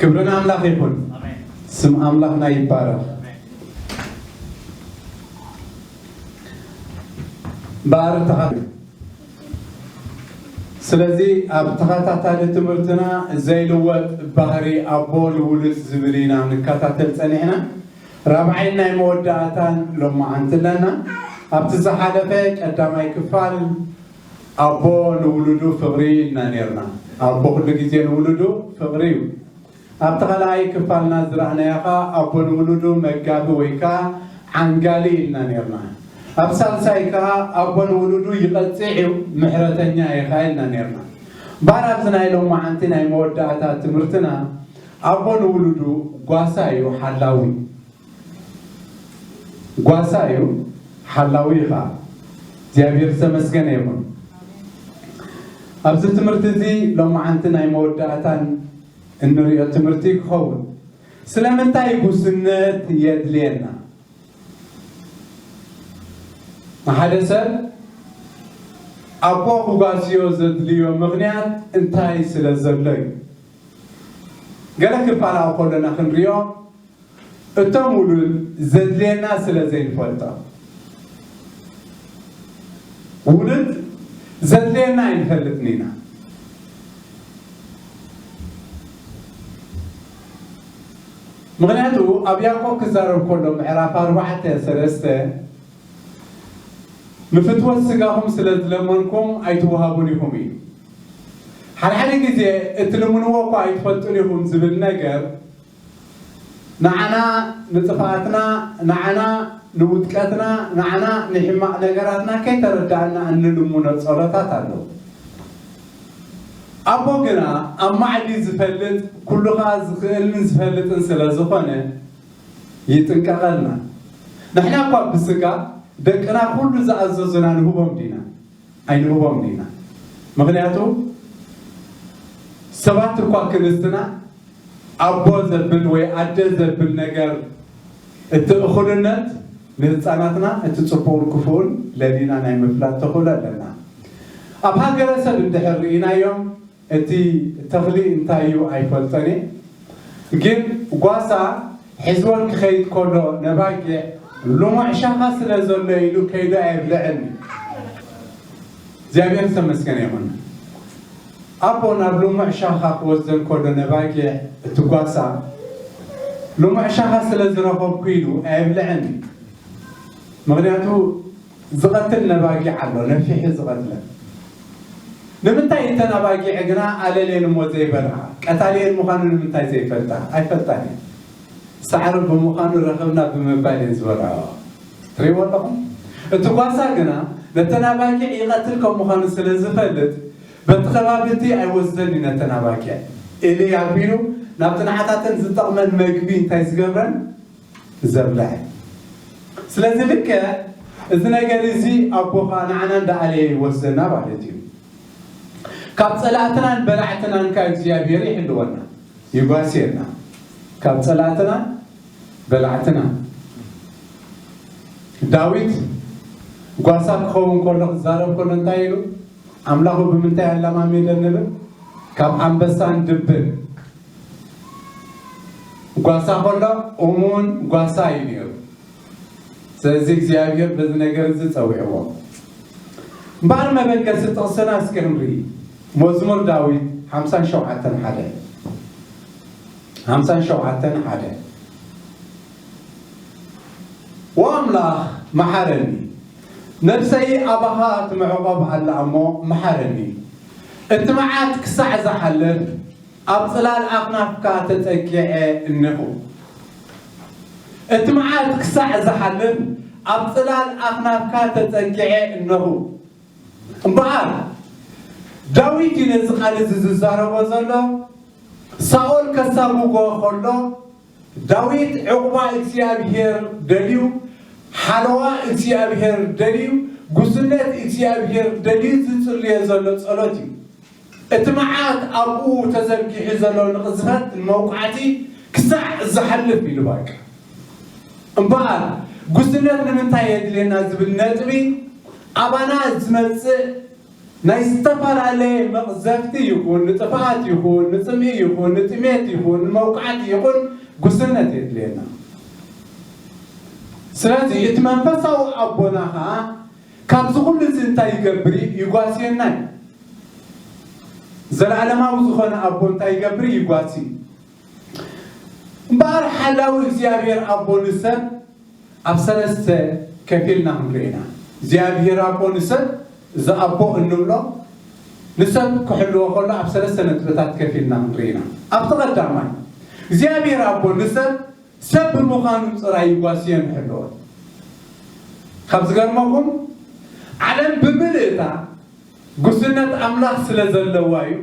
ክብሪ ንኣምላኽ ይኹን። ስም ኣምላኽና ይባረኽ። እምበኣር ተኻ-፣ ስለዚ ኣብ ተኸታታሊ ትምህርትና ዘይልወጥ ባህሪ ኣቦ ንውሉድ ዝብል ኢና ንከታተል ጸኒሕና። ራብዓይን ናይ መወዳእታን ሎማዓንቲ ኣለና። ኣብቲ ዝሓለፈ ቀዳማይ ክፋል ኣቦ ንውሉዱ ፍቕሪ ኢልና ኔርና። ኣቦ ኩሉ ግዜ ንውሉዱ ፍቕሪ እዩ። ኣብቲ ካልኣይ ክፋልና ዝረኣናዮ ኸኣ ኣቦ ንውሉዱ መጋቢ ወይ ከኣ ዓንጋሊ ኢልና ኔርና። ኣብ ሳልሳይ ከኣ ኣቦ ንውሉዱ ይቐጽዕ እዩ፣ ምሕረተኛ እዩ ኸኣ ኢልና ኔርና። እምበኣር ኣብዚ ናይ ሎማዓንቲ ናይ መወዳእታ ትምህርትና ኣቦ ንውሉዱ ጓሳ እዩ፣ ሓላዊ። ጓሳ እዩ፣ ሓላዊ እዩ ኸኣ። እግዚኣብሔር ዝተመስገነ ይኹን። ኣብዚ ትምህርቲ እዚ ሎማዓንቲ ናይ መወዳእታን እንሪኦ ትምህርቲ ክኸውን። ስለምንታይ ጉስነት የድልየና? ንሓደ ሰብ ኣቦ ክጓስዮ ዘድልዮ ምኽንያት እንታይ ስለ ዘሎ እዩ? ገለ ክፋል ኣብኡ ከለና ክንሪኦ፣ እቶም ውሉድ ዘድልየና ስለ ዘይንፈልጦ። ውሉድ ዘድልየና ኣይንፈልጥን ኢና። ምኽንያቱ ኣብ ያዕቆብ ክዛረብ ከሎ ምዕራፍ ኣርባዕተ ሰለስተ፣ ንፍትወት ስጋኹም ስለ ዝለመንኩም ኣይትወሃቡን ኢኹም እዩ። ሓደ ሓደ ግዜ እትልምንዎ እኳ ኣይትፈልጡን ኢኹም ዝብል ነገር ንዓና ንጥፍኣትና፣ ንዓና ንውድቀትና፣ ንዓና ንሕማቕ ነገራትና ከይተረዳእና እንልምኖ ጸሎታት ኣለዉ። ኣቦ ግና ኣብ ማዕዲ ዝፈልጥ፣ ኩሉ ኸኣ ዝኽእልን ዝፈልጥን ስለ ዝኾነ ይጥንቀቐልና። ንሕና እኳ ብስጋ ደቅና ኩሉ ዝኣዘዙና ንህቦም ዲና? ኣይንህቦም ዲና? ምኽንያቱ ሰባት እኳ ክንስና ኣቦ ዘብል ወይ ኣደ ዘብል ነገር እቲ እኹልነት ንህፃናትና እቲ ፅቡቕን ክፉእን ለሊና ናይ ምፍላጥ ተኽእሎ ኣለና። ኣብ ሃገረሰብ እንድሕር ርኢናዮም እቲ ተኽሊ እንታይ እዩ ኣይፈልጦን እየ። ግን ጓሳ ሒዝወን ክኸይድ ከሎ ነባጊዕ ልሙዕ ሻኻ ስለ ዘሎ ኢሉ ከይዱ ኣየብልዕን እዩ። እግዚኣብሔር ዝተመስገነ ይኹን። ኣቦ ናብ ልሙዕ ሻኻ ክወስደን ከሎ ነባጊዕ እቲ ጓሳ ልሙዕ ሻኻ ስለ ዝረኸብኩ ኢሉ ኣየብልዕን እዩ። ምኽንያቱ ዝቐትል ነባጊዕ ኣሎ፣ ነፊሑ ዝቐትለን። ንምንታይ እተን ኣባጊዕ ግና ኣለልየን እሞ ዘይበልዓ? ቀታልየን ምዃኑ ንምንታይ ዘይፈልጣ? ኣይፈልጣን እየን። ሳዕሪ ብምዃኑ ረኸብና ብምባል እየን ዝበልዓኦ። ትርእይዎ ኣለኹም? እቲ ጓሳ ግና ነተን ኣባጊዕ ይቐትል ከም ምዃኑ ስለ ዝፈልጥ፣ በቲ ከባቢ እቲ ኣይወስደን እዩ ነተን ኣባጊዕ። ኢሊ ኣቢሉ ናብቲ ንዓታተን ዝጠቕመን መግቢ እንታይ ዝገብረን? ዘብልዐ። ስለዚ ልክዕ እዚ ነገር እዚ ኣቦ ኸኣ ንዓና እንዳኣለየ ይወስደና ማለት እዩ። ካብ ጸላእትናን በላዕትናን ከኣ እግዚኣብሔር ይሕልወና፣ ይጓስየና። ካብ ጸላእትናን በላዕትናን። ዳዊት ጓሳ ክኸውን ከሎ ክዛረብ ከሎ እንታይ ኢሉ? ኣምላኹ ብምንታይ ኣለማሚደ ንብል? ካብ ኣንበሳን ድብን። ጓሳ ከሎ እሙን ጓሳ እዩ ነይሩ። ስለዚ እግዚኣብሔር በዚ ነገር እዚ ጸዊዕዎ። እምበኣር መበገሲ ጥቕስና እስኪ ክንርኢ። መዝሙር ዳዊት ሓምሳን ሸውዓተን ሓደ። ሓምሳን ሸውዓተን ሓደ። ወኣምላኽ መሓረኒ፣ ነብሰይ ኣባኻ ትምዕቆብ ኣላ እሞ መሓረኒ። እቲ መዓት ክሳዕ ዝሓልፍ ኣብ ጽላል ኣኽናፍካ ተጸጊዐ እነኹ። እቲ መዓት ክሳዕ ዝሓልፍ ኣብ ጽላል ኣኽናፍካ ተጸጊዐ እነኹ። እምበኣር ዳዊት እዩ ነዚ ቃል እዚ ዝዛረቦ ዘሎ። ሳኦል ከሳጉጎ ከሎ ዳዊት ዕቑባ እግዚኣብሔር ደልዩ፣ ሓለዋ እግዚኣብሔር ደልዩ፣ ጉስነት እግዚኣብሔር ደልዩ ዝጽልዮ ዘሎ ጸሎት እዩ። እቲ መዓት ኣብኡ ተዘርጊሑ ዘሎ ንቕዝፈት ንመውቃዕቲ ክሳዕ ዝሓልፍ ኢሉ በቃ። እምበኣር ጉስነት ንምንታይ የድልየና ዝብል ነጥቢ ኣባና ዝመጽእ ናይ ዝተፈላለየ መቕዘፍቲ ይኹን፣ ንጥፍኣት ይኹን፣ ንጽምኢ ይኹን፣ ንጥሜት ይኹን፣ ንመውቃዕቲ ይኹን፣ ጉስነት የድልየና። ስለዚ እቲ መንፈሳዊ ኣቦና ኸዓ ካብዚ ኩሉ እዚ እንታይ ይገብር እዩ? ይጓስየና እዩ። ዘለዓለማዊ ዝኾነ ኣቦ እንታይ ይገብር እዩ? ይጓሲ እዩ። እምበኣር ሓላዊ እግዚኣብሔር ኣቦ ንሰብ ኣብ ሰለስተ ከፊልና ክንርኢ ኢና። እግዚኣብሔር ኣቦ ንሰብ፣ እዚ ኣቦ እንብሎ ንሰብ ክሕልዎ ከሎ ኣብ ሰለስተ ነጥብታት ከፊልና ክንርኢ ኢና። ኣብቲ ቀዳማይ እግዚኣብሔር ኣቦ ንሰብ ሰብ ብምዃኑ ጥራይ ይጓስዮን ይሕልዎን። ካብ ዝገርመኩም ዓለም ብምልእታ ጉስነት ኣምላኽ ስለ ዘለዋ እዩ።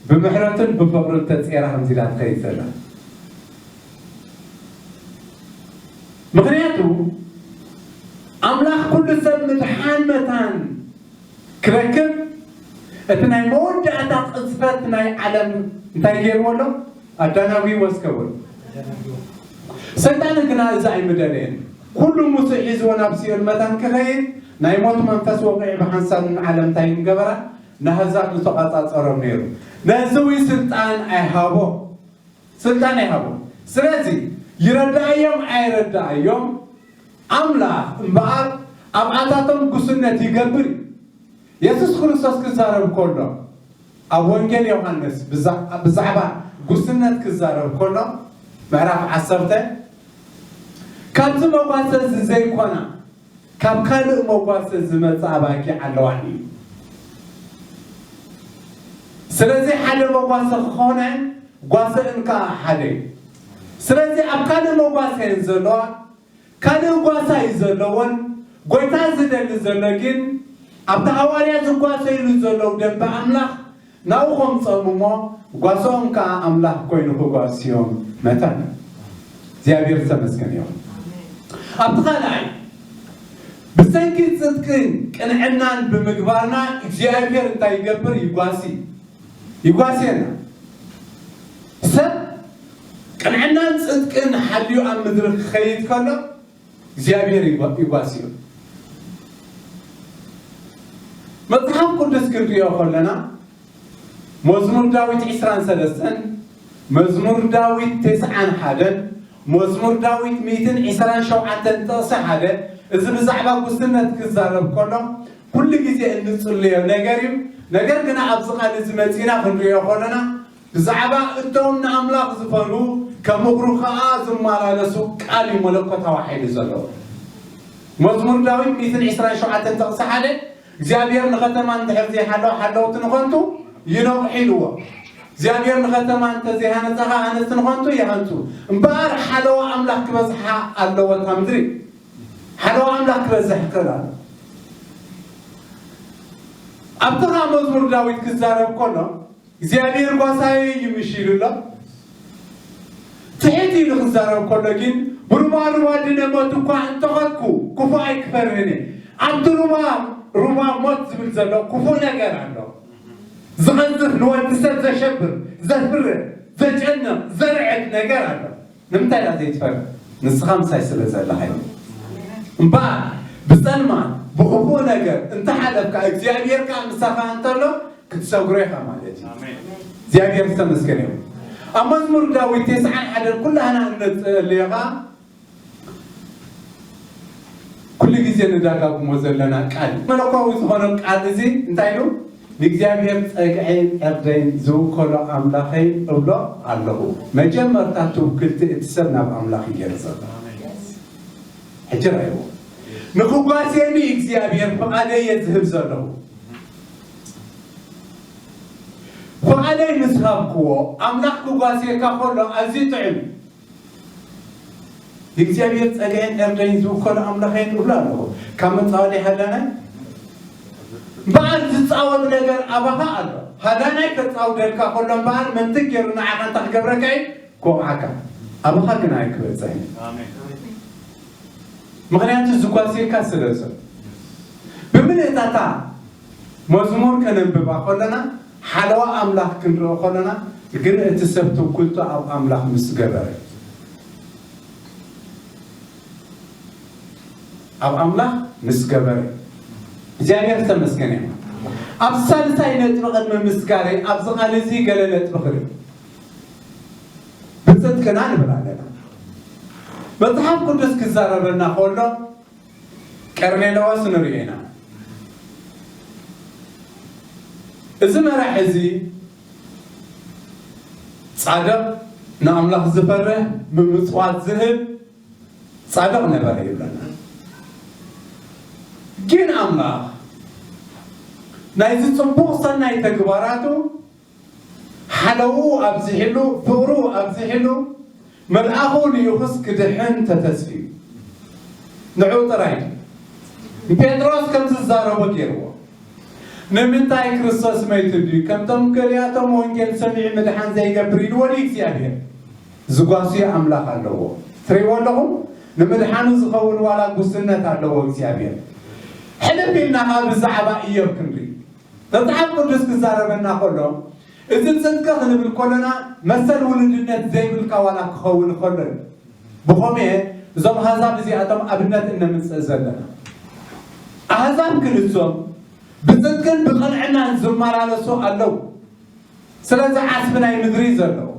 ብምሕረትን ብፍቕርን ተጸይራ ከምዚ ኢላ ትኸይድ ዘላ። ምኽንያቱ ኣምላኽ ኩሉ ሰብ ምድሓን መታን ክረክብ እቲ ናይ መወዳእታ ቅጽበት ናይ ዓለም እንታይ ገይርዎ ኣሎ? ኣዳናጉ ወስከውን። ሰይጣን ግና እዚ ኣይምደለየን። ኩሉ ሙሴ ሒዝዎ ናብ ሲኦል መታን ክኸይድ ናይ ሞት መንፈስ ወቂዒ ብሓንሳብ ንዓለም እንታይ ምገበራ? ንኣህዛብ ዝተቋጻጸሮም ነይሩ። ነዚ እውን ስልጣን ኣይሃቦ። ስልጣን ኣይሃቦ። ስለዚ ይረዳእዮም ኣይረዳእዮም ኣምላኽ እምበኣር ኣብኣታቶም ጉስነት ይገብር እዩ። የሱስ ክርስቶስ ክዛረብ ከሎ ኣብ ወንጌል ዮሃንስ ብዛ- ብዛዕባ ጉስነት ክዛረብ ከሎ ምዕራፍ ዓሰርተ ካብዚ መጓሰ እዚ ዘይኮና ካብ ካልእ መጓሰ ዝመጽእ ኣባጊዕ ኣለዋኒ እዩ። ስለዚ ሓደ መጓሰ ክኾነ ጓሰ እንከኣ ሓደ እዩ። ስለዚ ኣብ ካልእ መጓሰ እየን ዘለዋ ካልእ ጓሳ እዩ ዘለዎን ጎይታ ዝደሊ ዘሎ ግን ኣብቲ ሃዋርያ ዝጓሰይሉ ዘለዉ ደንበ ኣምላኽ ናብኡ ከምፅኦም እሞ ጓስኦም ከዓ ኣምላኽ ኮይኑ ክጓስዮም መታን እግዚኣብሔር ዝተመስገነ ይኹን። ኣብቲ ካልኣይ ብሰንኪ ፅድቅን ቅንዕናን ብምግባርና እግዚኣብሔር እንታይ ይገብር? ይጓሲ ይጓስየና። ሰብ ቅንዕናን ፅድቅን ሓልዩ ኣብ ምድሪ ክኸይድ ከሎ እግዚኣብሔር ይጓስዮ። መፅሓፍ ቅዱስ ክንሪኦ ከለና መዝሙር ዳዊት ዕስራን ሰለስተን መዝሙር ዳዊት ተስዓን ሓደን መዝሙር ዳዊት ሚእትን ዕስራን ሸውዓተን ጥቕሲ ሓደ እዚ ብዛዕባ ጉስነት ክዛረብ ከሎ ኩሉ ግዜ እንፅልዮ ነገር እዩ። ነገር ግና ኣብዚ ቃል እዚ መፂና ክንሪኦ ከለና ብዛዕባ እቶም ንኣምላኽ ዝፈርሁ ከም እግሩ ኸኣ ዝመላለሱ ቃል እዩ መለኮታዊ ሓይሊ ዘለዎ። መዝሙር ዳዊት ሚእትን ዕስራን ሸውዓተን ጥቕሲ ሓደ እግዚኣብሔር ንኸተማ እንድሕር ዘይሓለወ ሓለውቲ ንኸንቱ ይነቕሑ ኢልዎ። እግዚኣብሔር ንኸተማ እንተዘይሃነፀ ኸዓ ሃነፅቲ ንኸንቱ ይሃንፁ። እምበኣር ሓለዋ ኣምላኽ ክበዝሓ ኣለዎ እታ ምድሪ። ሓለዋ ኣምላኽ ክበዝሕ ይኽእል ኣሎ። ኣብቲ ኸዓ መዝሙር ዳዊት ክዛረብ ከሎ እግዚኣብሔር ጓሳየ እዩ ምሽ ኢሉ ኣሎ። ትሕት ኢሉ ክዛረብ ከሎ ግን ብሩባ ሩባ ድነ ሞት እኳ እንተኸድኩ ክፉእ ኣይክፈርህን እየ። ኣብቲ ሩባ ሩባ ሞት ዝብል ዘሎ ክፉእ ነገር ኣሎ። ዝቐዝፍ ንወዲ ሰብ ዘሸብር ዘፍርህ ዘጨንቕ ዘርዕድ ነገር ኣሎ። ንምንታይ ዳ ዘይትፈርህ? ንስኻ ምሳይ ስለ ዘለኻ እዩ። እምበኣር ብጸልማት ብኽፉእ ነገር እንተሓለፍካ እግዚኣብሔር ከኣ ምሳኻ እንተሎ ክትሰግሮ ኢኻ ማለት እዩ። እግዚኣብሔር ዝተመስገነ ይኹን። ኣብ መዝሙር ዳዊት ተስዓን ሓደን ኩላህና እነጽልዮ ኸኣ ኩሉ ግዜ ንደጋግሞ ዘለና ቃል መለኮዊ ዝኾነ ቃል እዚ እንታይ ኢሉ? ንእግዚኣብሔር ጸግዐይን ዕርደይን ዝውከሎ ኣምላኸይ እብሎ ኣለኹ። መጀመርታ ትውክልቲ እቲ ሰብ ናብ ኣምላኽ እዩ ገይሩ ዘሎ። ሕጂ ራእይዎ ንክጓስየኒ እግዚኣብሔር ፍቓደይ እየ ዝህብ ዘለኹ። ፍቓደይ ምስ ሃብክዎ ኣምላኽ ክጓስየካ ከሎ ኣዝዩ ጥዕም። ንእግዚኣብሔር ጸግዐን ዕርደይን ዝውከሎ ኣምላኸይን እብሎ ኣለኹ። ካብ መጻወዲ ሃዳናይ እምበኣር ዝጻወት ነገር ኣባኻ ኣሎ። ሃዳናይ ከጻውደልካ ከሎ እምበኣር መንትግ ገይሩ ንዓኻ እንታይ ክገብረካ እዩ? ክወቕዓካ። ኣባኻ ግን ኣይክበጽሕን። ምኽንያቱ ዝጓስየካ ስለ ዘሎ። ብምልእታታ መዝሙር ከነንብባ ከለና ሓለዋ ኣምላኽ ክንርኢ ከለና ግን እቲ ሰብ ትውክልቱ ኣብ ኣምላኽ ምስ ገበረ ኣብ ኣምላኽ ምስ ገበረ እግዚኣብሔር ዝተመስገነ እዩ። ኣብ ሳልሳይ ነጥቢ ቅድሚ ምስጋረይ ኣብዚ ቃል እዚ ገለ ነጥቢ ክርኢ። ብጽድቅና ንብል ኣለና። መጽሓፍ ቅዱስ ክዛረበና ከሎ ቀርኔለዎስ ንሪኦ ኢና። እዚ መራሕ እዚ ጻድቕ፣ ንኣምላኽ ዝፈርህ፣ ምምጽዋት ዝህብ ጻድቕ ነበረ ይብለና። ግን ኣምላኽ ናይዚ ጽቡቕ ሰናይ ተግባራቱ ሓለዉ ኣብዚሕሉ፣ ፍቕሩ ኣብዚሕሉ፣ መልኣኹ ልኢኹስ ክድሕን ተተስፍዩ። ንዑ ጥራይ ንጴጥሮስ ከም ዝዛረቦ ገይርዎ። ንምንታይ ክርስቶስ መይቱ ድዩ? ከምቶም ገሊኣቶም ወንጌል ሰሚዑ ምድሓን ዘይገብር ኢልዎ ድዩ እግዚኣብሔር? ዝጓስዮ ኣምላኽ ኣለዎ። ትርእይዎ ኣለኹም? ንምድሓኑ ዝኸውን ዋላ ጉስነት ኣለዎ እግዚኣብሔር። ሕልፍ ኢልና ኸዓ ብዛዕባ ኢዮብ ክንርኢ። መጽሓፍ ቅዱስ ክዛረበና ከሎ፣ እዚ ጽድቂ ክንብል ከለና መሰል ውሉድነት ዘይብልካ ዋላ ክኸውን ከሎ እዩ። ብኸምኡ እየ እዞም ኣህዛብ እዚኣቶም ኣብነት እነምጽእ ዘለና። ኣህዛብ ክንሶም ብጽድቅን ብቕንዕናን ዝመላለሱ ኣለዉ። ስለዚ ዓስቢ ናይ ምድሪ እዩ ዘለዎ።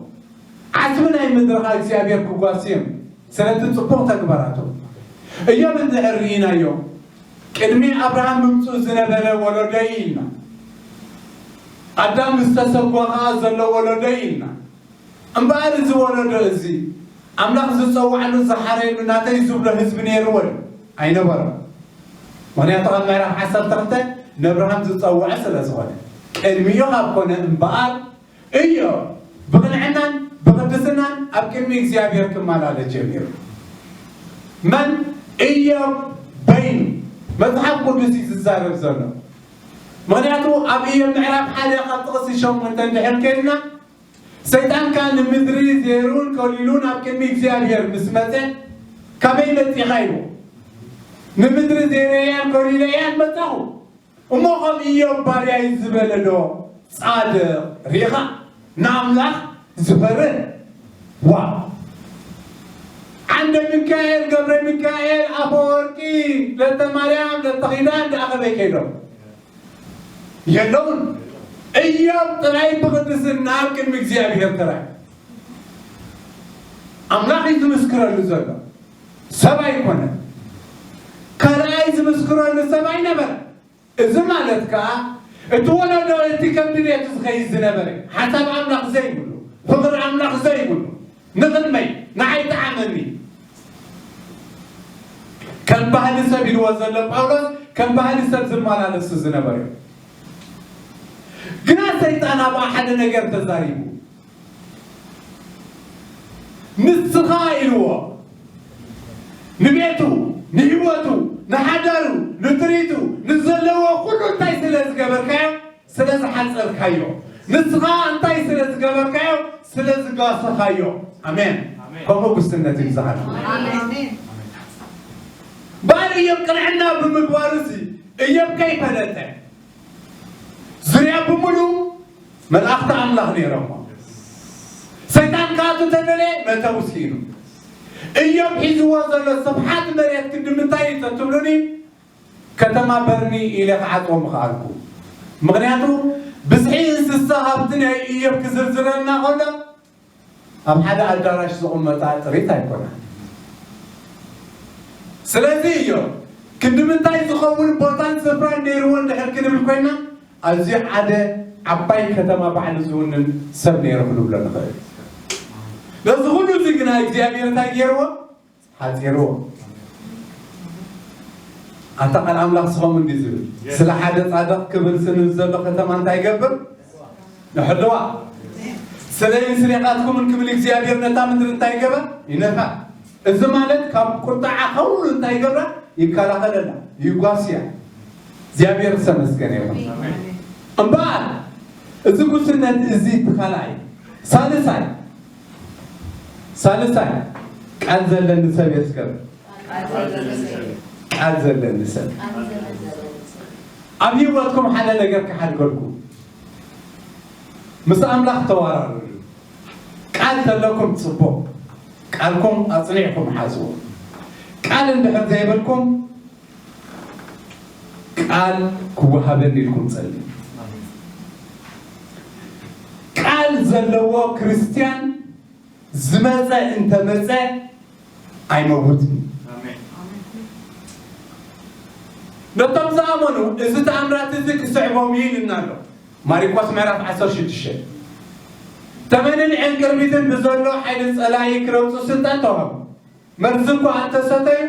ዓስቢ ናይ ምድሪ ኸኣ እግዚኣብሔር ክጓስዮም ስለቲ ጽቡቕ ተግባራቶም። እዮም እንድሕር ርኢናዮ፣ ቅድሚ ኣብርሃም ምምጽኡ ዝነበረ ወለዶ እዩ ኢልና። ኣዳም ምስ ተሰጎ ኸኣ ዘሎ ወለዶ እዩ ኢልና። እምበኣር እዚ ወለዶ እዚ ኣምላኽ ዝጸውዓሉ ዝሓረየሉ ናተይ ዝብሎ ህዝቢ ነይርዎ ድዩ? ኣይነበሮን። ምኽንያቱ ካብ ምዕራፍ ዓሰርተ ክልተ ነብርሃም ዝጸውዐ ስለ ዝኾነ፣ ቅድሚኡ ካብ ኮነ እምበኣር እዮ ብቕንዕናን ብቕድስናን ኣብ ቅድሚ እግዚኣብሔር ክመላለስ ጀሚሩ። መን? እዮብ በይኑ። መጽሓፍ ቅዱስ እዩ ዝዛረብ ዘሎ። ምኽንያቱ ኣብ እዮብ ምዕራፍ ሓደ ካብ ጥቕሲ ሸሞንተ እንድሕር ከይድና፣ ሰይጣን ከኣ ንምድሪ ዜሩን ኮሊሉን ኣብ ቅድሚ እግዚኣብሔር ምስ መጸ፣ ካበይ መጺኻ ኢልዎ። ንምድሪ ዜረያን ኮሊለያን መጻኹ። እሞ ከም እዮብ ባርያይ ዝበለ ዶ ጻድቕ ርኢኻ? ንኣምላኽ ዝፈርህ? ዋው! ዓንደ ሚካኤል፣ ገብረ ሚካኤል፣ ኣፈወርቂ፣ ለተ ማርያም፣ ለተ ኺዳን ደኣ ከመይ ከይዶም? የለውን። እዮብ ጥራይ ብቕድስና ኣብ ቅድሚ እግዚኣብሔር ጥራይ። ኣምላኽ እዩ ዝምስክረሉ ዘሎ። ሰብ ኣይኮነን። ካልኣይ ዝምስክረሉ ሰብ ኣይነበረን። እዚ ማለት ከኣ እቲ ወለዶ እቲ ከም ድሌቱ ዝኸይድ ዝነበረ፣ ሓሳብ ኣምላኽ ዘይብሉ፣ ፍቕሪ ኣምላኽ ዘይብሉ፣ ንቕድመይ፣ ንዓይ ጠዓመኒ፣ ከም ባህሊ ሰብ ኢልዎ ዘሎ ጳውሎስ፣ ከም ባህሊ ሰብ ዝመላለሱ ዝነበሩ እዮም። ግና ሰይጣን ኣብኣ ሓደ ነገር ተዛሪቡ። ንስኻ ኢልዎ፣ ንቤቱ፣ ንህይወቱ፣ ንሓዳሩ፣ ንጥሪቱ፣ ንዘለዎ ኩሉ እንታይ ስለ ዝገበርካዮ? ስለ ዝሓጸርካዮ። ንስኻ እንታይ ስለ ዝገበርካዮ? ስለ ዝጋሰኻዮ። ኣሜን። ኣሜን። ከምኡ ጉስነት ይብዝሓልና። ኣሜን። እምበኣር እዮብ ቅንዕና ብምግባሩሲ እዮብ ከይፈለጠ፣ ዙርያ ብምሉእ መላእኽቲ ኣምላኽ ነይሮሞ። ሰይጣን ክኣቱ ተደለየ፣ መእተዊ ስኢኑ። እዮብ ሒዝዎ ዘሎ ስፍሓት መሬት ክንዲ ምንታይ እዩ ተትብሉኒ፣ ከተማ በርኒ ኢለ ክዓጽዎ ምኽኣልኩ። ምኽንያቱ ብዝሒ እንስሳ ሃብቲ ናይ እዮብ ክዝርዝረልና ከሎ፣ ኣብ ሓደ ኣዳራሽ ዝቕመጣ ጥሪት ኣይኮነን። ስለዚ እዮብ ክንዲ ምንታይ ዝኸውን ቦታን ስፍራን ነይርዎ እንድሕር ክንብል ኮይና፣ ኣብዚ ሓደ ዓባይ ከተማ ባዕሉ ዝውንን ሰብ ነይሩ ክንብሎ ንኽእል። ነዚ ኩሉ እዚ ግና እግዚኣብሔር እንታይ ገይርዎ? ሓጺርዎ። ኣንታ ቃል ኣምላኽ ስኸም እንዲ ዝብል፣ ስለ ሓደ ጻድቕ ክብል ስንል ዘሎ ከተማ እንታይ ይገብር? ንሕልዋ። ስለይን ስሌኻትኩምን ክብል እግዚኣብሔር ነታ ምድሪ እንታይ ይገበር? ይነፋ። እዚ ማለት ካብ ቁጥዓ ከውሉ እንታይ ይገብራ? ይከላኸለላ፣ ይጓስያ። እግዚኣብሔር ዝተመስገነ ይኹን። እምበኣር እዚ ጉስነት እዚ እቲ ካልኣይ። ሳልሳይ፣ ሳልሳይ ቃል ዘለኒ ሰብ እየ ዝገብር። ቃል ዘለኒ ሰብ። ኣብ ህይወትኩም ሓደ ነገር ክሓድገልኩም፣ ምስ ኣምላኽ ተዋራረዱ። ቃል ተለኩም ጽቡቕ፣ ቃልኩም ኣጽኒዕኩም ሓዝዎ። ቃል እንድሕር ዘይብልኩም ቃል ክወሃበኒ ኢልኩም ጸልዩ። ዘለዎ ክርስትያን ዝመጸ እንተመጸ ኣይመውትን። ኣሜን። ነቶም ዝኣመኑ እዚ ተኣምራት እዚ ክስዕቦም እዩ ኢልና ኣሎ። ማሪቆስ ምዕራፍ ዓሰርተ ሽዱሽተ። ተመንን ዕንቅርቢትን ብዘሎ ሓይሊ ጸላኢ ክረግጹ ስልጣን ተዋህቦም። መርዚ እኳ እንተሰተዩ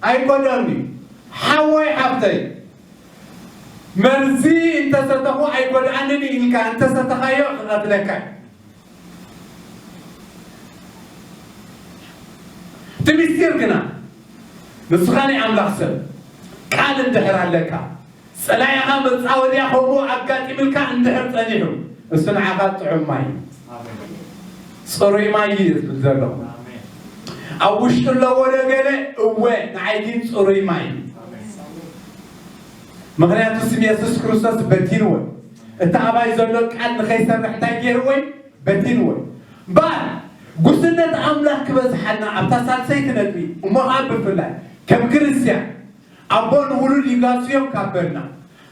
ኣይጎድኦም እዩ። ሓወይ ሓፍተይ፣ መርዚ እንተሰተኹ ኣይጎድኣንን እዩ ኢልካ እንተሰተኻዮ ክቐትለካ እዩ። እቲ ምስጢር ግና ንስኻ ናይ ኣምላኽ ሰብ ቃል እንድሕር ኣለካ፣ ጸላኢኻ መጻወድያ ከምኡ ኣጋጢምልካ እንድሕር ጸኒሑ፣ እሱ ንዓኻ ጥዑም ማይ እዩ። ጽሩይ ማይ እዩ ዝብል ዘሎ። ኣብ ውሽጡ ኣለዎ ዶ ገለ? እወ፣ ንዓይ ግን ጽሩይ ማይ እዩ። ምኽንያቱ ስም የሱስ ክርስቶስ በቲንዎ። እቲ ኣባይ ዘሎ ቃል ንኸይሰርሕ እንታይ ገይርዎ? በቲንዎ። እምበኣር ጉስነት ኣምላኽ ክበዝሓልና ኣብታ ሳልሰይቲ ነጥቢ፣ እሞ ኸኣ ብፍላይ ከም ክርስትያን ኣቦ ንውሉድ ይጓስዮም ካብ በልና፣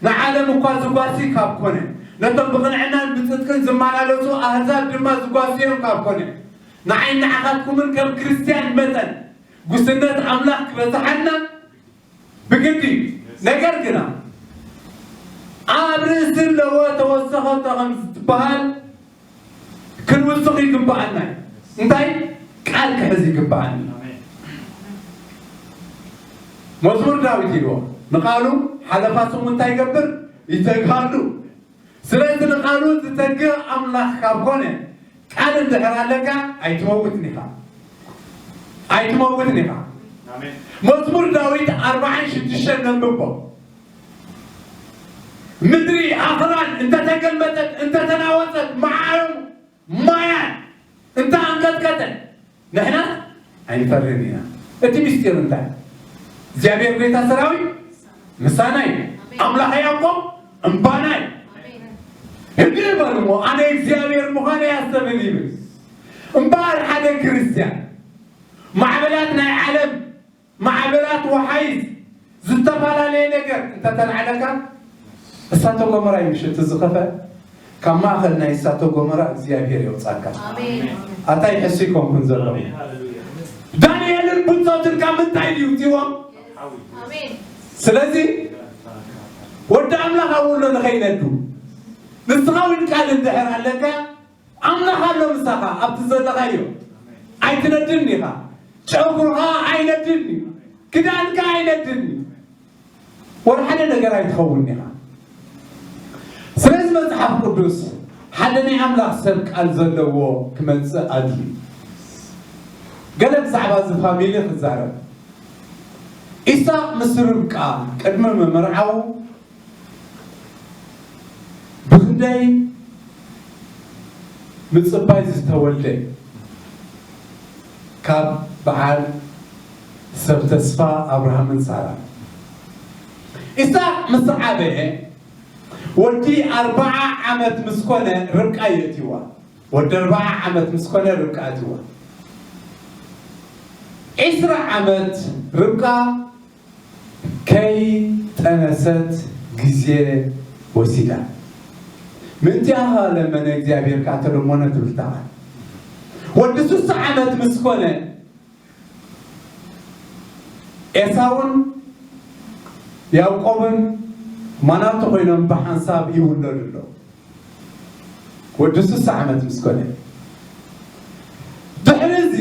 ንዓለም እኳ ዝጓሲ ካብ ኮነ፣ ነቶም ብቕንዕናን ብጽድቅን ዝመላለሱ ኣህዛብ ድማ ዝጓስዮም ካብ ኮነ፣ ንዓይን ንዓኻትኩምን ከም ክርስትያን መጠን ጉስነት ኣምላኽ ክበዝሓልና ብግዲ እዩ። ነገር ግና ኣብ ርእሲ ኣለዎ ተወሰኸቶ ከም ዝትበሃል ክንውስኽ ይግብኣና እዩ። እንታይ? ቃል ክሕዝ ይግብኣና። መዝሙር ዳዊት ኢልዎ ንቃሉ ሓለፋ ስሙ እንታይ ይገብር? ይተግሃሉ። ስለዚ ንቃሉ ዝተግህ ኣምላኽ ካብ ኮነ ቃል እንድሕር ኣለካ ኣይትመውትን ኢኻ። ኣይትመውትን ኢኻ። ኣሜን። መዝሙር ዳዊት ኣርባዓን ሽዱሽተን ነንብቦ። ምድሪ ኣኽራን እንተተገልበጠት፣ እንተተናወጸት፣ መዓሩ ማያት እንተ ኣንቀጥቀጠ፣ ንሕና ኣይንፈርህን ኢና። እቲ ምስጢር እንታይ? እግዚኣብሔር ጐይታ ሰራዊት ምሳና እዩ። ኣምላኽ ያዕቆብ እምባና እዩ። ኣሜን። እንዲህ በሉ እሞ፣ ኣነ እግዚኣብሔር ምዃነይ ኣስተብህል ይብል። እምበኣር ሓደ ክርስትያን ማዕበላት ናይ ዓለም ማዕበላት ወሓይዝ ዝተፈላለየ ነገር እንተተላዕለካ፣ እሳተ ጎመራ እዩ ምሸት ዝኸፈ። ካብ ማእኸል ናይ እሳተ ጎመራ እግዚኣብሔር የውጻካ። ኣሜን። ኣታ ይሕሱ ይኮንኩን ዘለኹ። ኣሜን። ሃሌሉያ። ዳንኤልን ብጾትን ካብ ምንታይ ድዩ ውጽዎም? ኣሜን። ስለዚ ወዲ ኣምላኽ ኣብኡ ኣሎ ንኸይነዱ። ንስኻ እውን ቃል እንድሕር ኣለካ፣ ኣምላኽ ኣሎ ምሳኻ ኣብቲ ዘለኻዮ። ኣይትነድን ኢኻ። ጨጉርኻ ኣይነድን እዩ። ክዳንካ ኣይነድን እዩ። ወላ ሓደ ነገር ኣይትኸውን ኢኻ። ስለዚ መጽሓፍ ቅዱስ ሓደ ናይ ኣምላኽ ሰብ ቃል ዘለዎ ክመጽእ ኣድልዩ። ገለ ብዛዕባ እዚ ፋሚሊ ክዛረብ። ኢሳቅ ምስ ርብቃ ቅድሚ ምምርዓው ብኽንደይ ምጽባይ ዝተወልደ ካብ በዓል ሰብ ተስፋ ኣብርሃምን ሳራን። ኢሳቅ ምስ ዓበየ ወዲ ኣርብዓ ዓመት ምስ ኮነ ርብቃ የእትዋ። ወዲ ኣርብዓ ዓመት ምስ ኮነ ርብቃ እትዋ። ዒስራ ዓመት ርብቃ ከይጠነሰት ግዜ ወሲዳ። ምእንቲኣኻ ለመነ፣ እግዚኣብሔር ከኣ ተለመኖ ትብል እታ ቃል። ወዲ ስሳ ዓመት ምስ ኮነ ኤሳውን ያዕቆብን ማናቱ ኮይኖም ብሓንሳብ ይውለዱ ኣለዉ። ወዲ ስሳ ዓመት ምስ ኮነ። ድሕሪ እዚ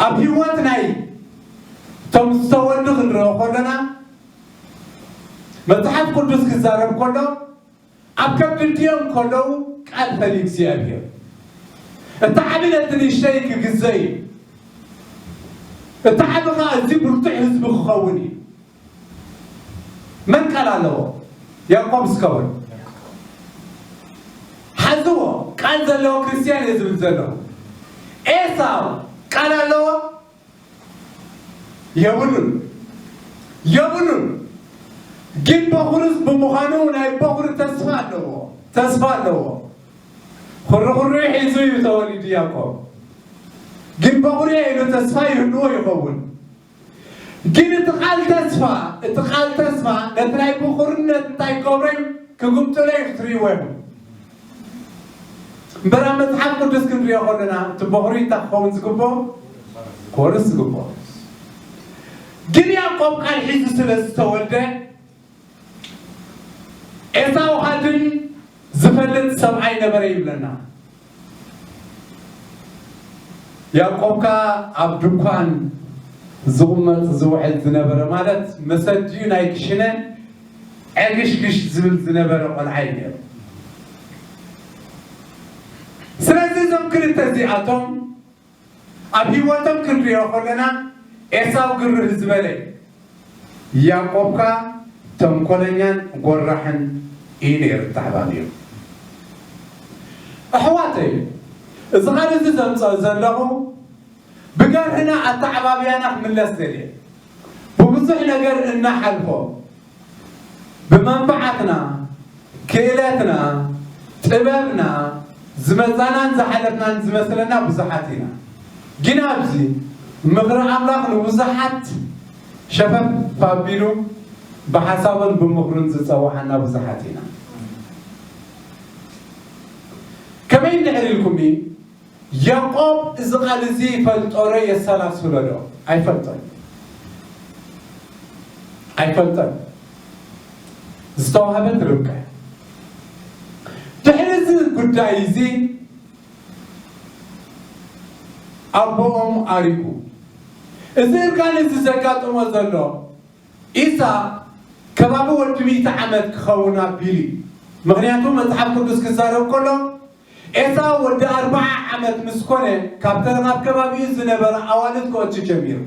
ኣብ ህይወት ናይ እቶም ዝተወልዱ ክንረኦ ከለና መጽሓፍ ቅዱስ ክዛረብ ከሎ ኣብ ከብዲ ድዮም ከለዉ ቃል ፈሊ እግዚኣብሔር። እቲ ዓቢ ነቲ ንእሽተይ ክግዘ እዩ። እቲ ዓቢ ኸኣ እዚ ብርቱዕ ህዝቢ ክኸውን እዩ። መን ቃል ኣለዎ? ያዕቆብ እስከ በሉ። ሓዝዎ፣ ቃል ዘለዎ ክርስትያን እየ ዝብል ዘለኹ። ኤሳው ቃል ኣለዎ? የብሉን። የብሉን። ግን በኹርስ ብምዃኑ ናይ በኹሪ ተስፋ ኣለዎ። ተስፋ ኣለዎ። ኹሪ ኹሪ ሒዙ እዩ ተወሊዱ ያዕቆብ። ግን በኹሪ ኢሉ ተስፋ ይህልዎ ይኸውን። ግን እቲ ቃል ተስፋ፣ እቲ ቃል ተስፋ ነቲ ናይ ብኹርነት እንታይ ክገብሮ እዩ? ክግምጥሎ እዩ ክትርእይዎ ኢኹም። እምበር ኣብ መጽሓፍ ቅዱስ ክንሪኦ ከለና እቲ በኹሪ እንታይ ክኸውን ዝግብኦ? ክወርስ ዝግብኦ። ግን ያዕቆብ ቃል ሒዙ ስለ ዝተወልደ ኤሳው ሃድን ዝፈልጥ ሰብኣይ ነበረ ይብለና። ያዕቆብ ከኣ ኣብ ድኳን ዝቕመጥ ዝውዕል ዝነበረ፣ ማለት መሰድዩ ናይ ክሽነ ዕግሽግሽ ዝብል ዝነበረ ቆልዓ እዩ ነይሩ። ስለዚ እዞም ክልተ እዚኣቶም ኣብ ህይወቶም ክንሪኦ ከለና ኤሳው ግርህ ዝበለ እዩ። ያዕቆብ ከኣ ተንኮለኛን ጎራሕን እዩ ነይሩ፣ ተዓባቢኡ። ኣሕዋተይ፣ እዚ ቃል እዚ ዘምጽኦ ዘለኹ ብገርህና ኣተዓባብያና ክምለስ ደልየ። ብብዙሕ ነገር እናሓልፎ ብመንባዓትና፣ ክእለትና፣ ጥበብና ዝመጻናን ዝሓለፍናን ዝመስለና ብዙሓት ኢና። ግን ኣብዚ ምኽሪ ኣምላኽ ንብዙሓት ሸፈፍ ኣቢሉ ብሓሳቡን ብምኽሩን ዝጸውዓና ብዙሓት ኢና። ከመይ እንድሕር ኢልኩምኒ፣ ያዕቆብ እዚ ቃል እዚ ይፈልጦ ዶ የሰላስሎ ዶ? ኣይፈልጦን። ኣይፈልጦን። ዝተዋህበት ርብቃ። ድሕሪ እዚ ጉዳይ እዚ ኣቦኦም ኣሪጉ። እዚ እርጋን እዚ ዘጋጥሞ ዘሎ ኢሳቅ ከባቢ ወዲ ሚእቲ ዓመት ክኸውን ኣቢሉ እዩ። ምኽንያቱ መጽሓፍ ቅዱስ ክዛረብ ከሎ ኤሳው ወዲ ኣርብዓ ዓመት ምስ ኮነ፣ ካብተን ኣብ ከባቢኡ ዝነበራ ኣዋልድ ክወቱ ጀሚሩ።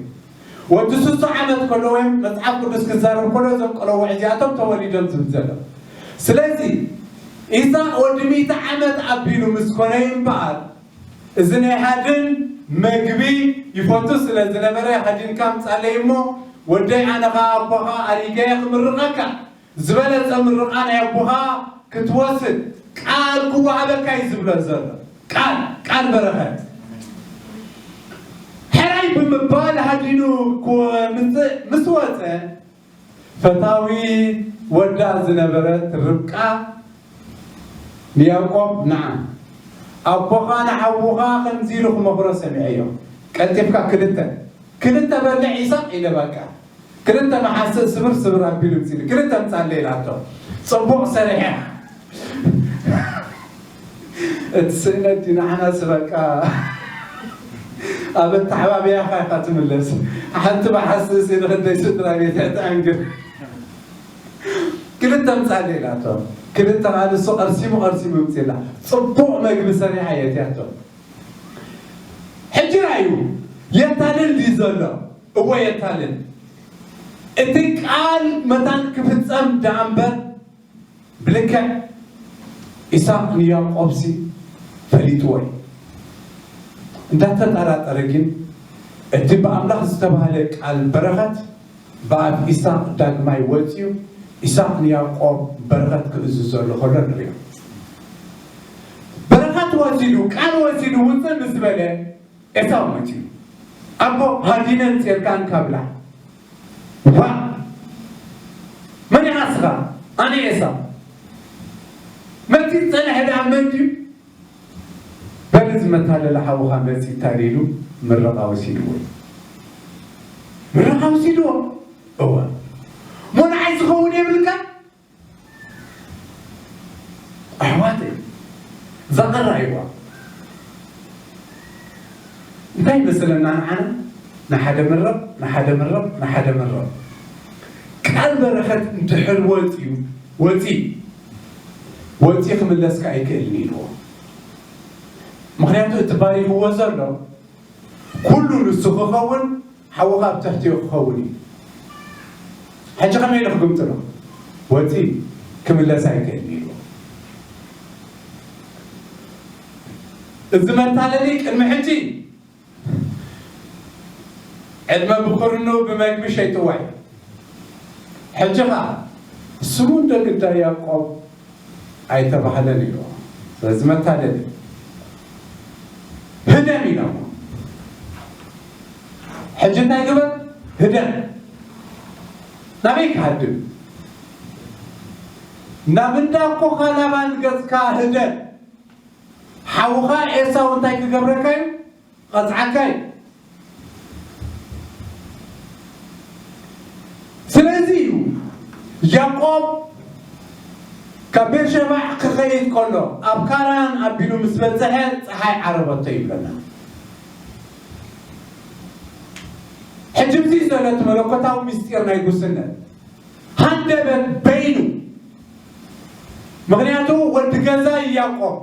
ወዲ ስሱ ዓመት ከሎ፣ ወይም መጽሓፍ ቅዱስ ክዛረብ ከሎ፣ እዞም ቆለውዕ እዚኣቶም ተወሊዶም ዝብል ዘሎ። ስለዚ ኢሳቅ ወዲ ሚእቲ ዓመት ኣቢሉ ምስ ኮነ እዩ እምበኣር፣ እዚ ናይ ሃድን መግቢ ይፈቱ ስለ ዝነበረ፣ ሃዲንካ ምጻለይ እሞ፣ ወደይ፣ ኣነ ኸኣ ኣቦኻ ኣሪገ ክምርቐካ ዝበለጸ ምርቓ ናይ ኣቦኻ ክትወስድ ቃል ክወሃበካ እዩ ዝብሎ ዘሎ። ቃል፣ ቃል በረኸት። ሕራይ ብምባል ሃዲኑ ክወ-፣ ምጽእ ምስ ወጸ፣ ፈታዊ ወዳ ዝነበረት ርብቃ ንያዕቆብ፣ ንዓ፣ ኣቦኻ ንሓውኻ ከምዚ ኢሉ ክመኽሮ ሰሚዐዮ። ቀልጢፍካ ክልተ፣ ክልተ በልዕ ኢሳቕ ኢለ፣ በቃ ክልተ መሓስእ ስብር ስብር ኣቢሉ ምጽኢሉ፣ ክልተ ምጻለ ኢላቶ። ጽቡቕ ሰሪሐ። እቲ ስእነት እዩ ንዓናስ በቃ ኣብ ኣተሓባብያኻ ኢኻ ትምለስ። ሓንቲ መሓስእ ንኽንደይ ስድራ ቤት እያ ተዕንግር። ክልተ ምጻለ ኢላቶ። ክልተ ማለት እሱ ቀርሲሙ ቀርሲሙ ምጽላ። ጽቡቕ መግቢ ሰሪሓ የትያቶ። ሕጂ ራዩ የታልል ድዩ ዘሎ? እወ የታልል። እቲ ቃል መታን ክፍጸም ደኣ እምበር ብልክዕ ኢሳቕ ንያዕቆብሲ ፈሊጥዎ እዩ። እንዳተጠራጠረ ግን እቲ ብኣምላኽ ዝተባህለ ቃል በረኸት ብኣፍ ኢሳቕ ዳግማይ ወጺኡ፣ ኢሳቕ ንያዕቆብ በረኸት ክእዝዘሉ ከሎ ንሪኦ። በረኸት ወሲዱ፣ ቃል ወሲዱ ውፅእ ምስ በለ፣ ኤሳው መፂኡ። ኣቦ፣ ሃዲነ ምፅኤልካ እንካ ብላዕ። ዋ! መን ኢኻ ንስኻ? ኣነ ኤሳው። መፂ ዝፀንሐ ደኣ መን ድዩ? በል፣ እዚ መታለሊ ሓውኻ መፂ ታሊሉ ምርቓ ወሲድዎ እዩ። ምርቓ ወሲድዎ? እወ። እሞ ንዓይ ዝኸውን የብልካ? ኣሕዋተይ፣ እዛ ቀራይዋ እንታይ ይመስለና ንዓና? ንሓደ ምረቕ፣ ንሓደ ምረቕ፣ ንሓደ ምረቕ። ቃል በረኸት እንድሕር ወፂኡ፣ ወፂ፣ ወፂ ክምለስካ ኣይክእልን ኢልዎ። ምኽንያቱ እቲ ባሪኽዎ ዘሎ ኩሉ ንሱ ክኸውን፣ ሓውኻ ኣብ ትሕቲኡ ክኸውን እዩ። ሕጂ ከመይ ኢሉ ክግምጥሎ? ወፂ ክምለስ ኣይክእልን ኢልዎ። እዚ መታለሊ ቅድሚ ሕጂ ዕድመ ብኩርኑ ብመግቢ ሸይጥዋ እዩ። ሕጂ ኸኣ ስሙ እንደ ግዳ ያዕቆብ ኣይተባህለን ኢልዎ። ስለዚ መታለሊ። ህደም ኢሎሞ። ሕጂ እንታይ ግበር? ህደም። ናበይ ክሃድም? ናብ እንዳ ኣቦኻ ላባን ገጽካ ህደም። ሓውኻ ኤሳው እንታይ ክገብረካ እዩ? ቐጽዓካ እዩ። ስለዚ እዩ ያዕቆብ ካብ ቤርሸባ ክኸይድ ከሎ ኣብ ካራን ኣቢሉ ምስ በጽሐ ጸሓይ ዓረበቶ ይብለና። ሕጂ እዚ ዘሎ እቲ መለኮታዊ ምስጢር ናይ ጉስነት ሃንደበት በይኑ። ምኽንያቱ ወዲ ገዛ እዩ ያዕቆብ።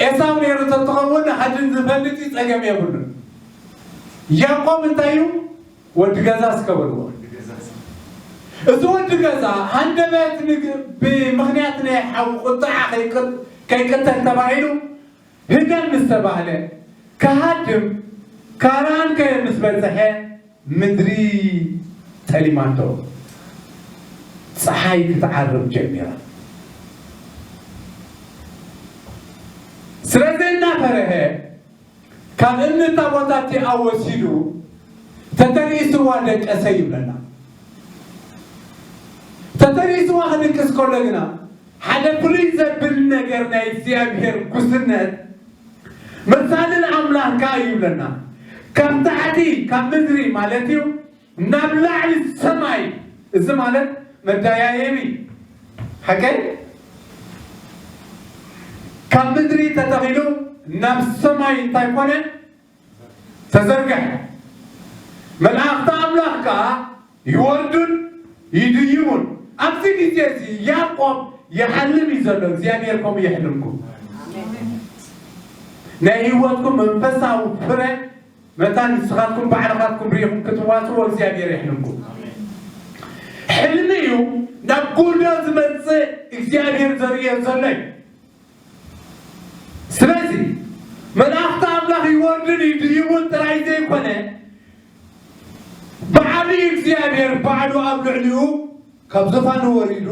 ኤሳው ነይሩ ተትኸውን ሃድን ዝፈልጥ እዩ፣ ጸገም የብሉን። ያዕቆብ እንታይ እዩ? ወዲ ገዛ እስከ በልዎ። እዚ ወዲ ገዛ ሃንደበት ንግ-፣ ብምኽንያት ናይ ሓው ቁጥዓ ከይቅ-፣ ከይቅተል ተባሂሉ ህደን ምስ ተባህለ፣ ክሃድም ካራን ከ ምስ በጽሐ፣ ምድሪ ጠሊማቶ፣ ጸሓይ ክትዓርብ ጀሚራ። ስለዚ እናፈረሀ፣ ካብ እምኒ እታ ቦታ እቲኣ ወሲዱ፣ ተተሪእስዋ ደቀሰ ይብለና። ተተሪእስዋ ክድቅስ ከሎ ግና፣ ሓደ ፍሉይ ዘብል ነገር ናይ እግዚኣብሔር ጉስነት፣ መሳልል ኣምላኽ ከኣ ይብለና። ካብ ታሕቲ፣ ካብ ምድሪ ማለት እዩ፣ ናብ ላዕሊ ሰማይ፣ እዚ ማለት መዳያየቢ፣ ሓቀይ? ካብ ምድሪ ተተኺሉ ናብ ሰማይ እንታይ ኮነ? ተዘርግሐ። መላእኽቲ ኣምላኽ ከኣ ይወርዱን ይድይቡን። ኣብዚ ግዜ እዚ ያዕቆብ ይሓልም እዩ ዘሎ። እግዚኣብሔር ከምኡ የሕልምኩም። ናይ ህይወትኩም መንፈሳዊ ፍረ መታን ንስኻትኩም ባዕልኻትኩም ርኢኹም ክትዋስዎ እግዚኣብሔር የሕልምኩም። ሕልሚ እዩ ናብ ጉልዶ ዝመጽእ እግዚኣብሔር ዘርእዮ ዘሎ እዩ። ስለዚ መላእኽቲ ኣምላኽ ይወርዱን ይድይቡን ጥራይ ዘይኮነ፣ ብዓብዪ እግዚኣብሔር ባዕሉ ኣብ ልዕሊኡ ካብ ዙፋኑ ወሪዱ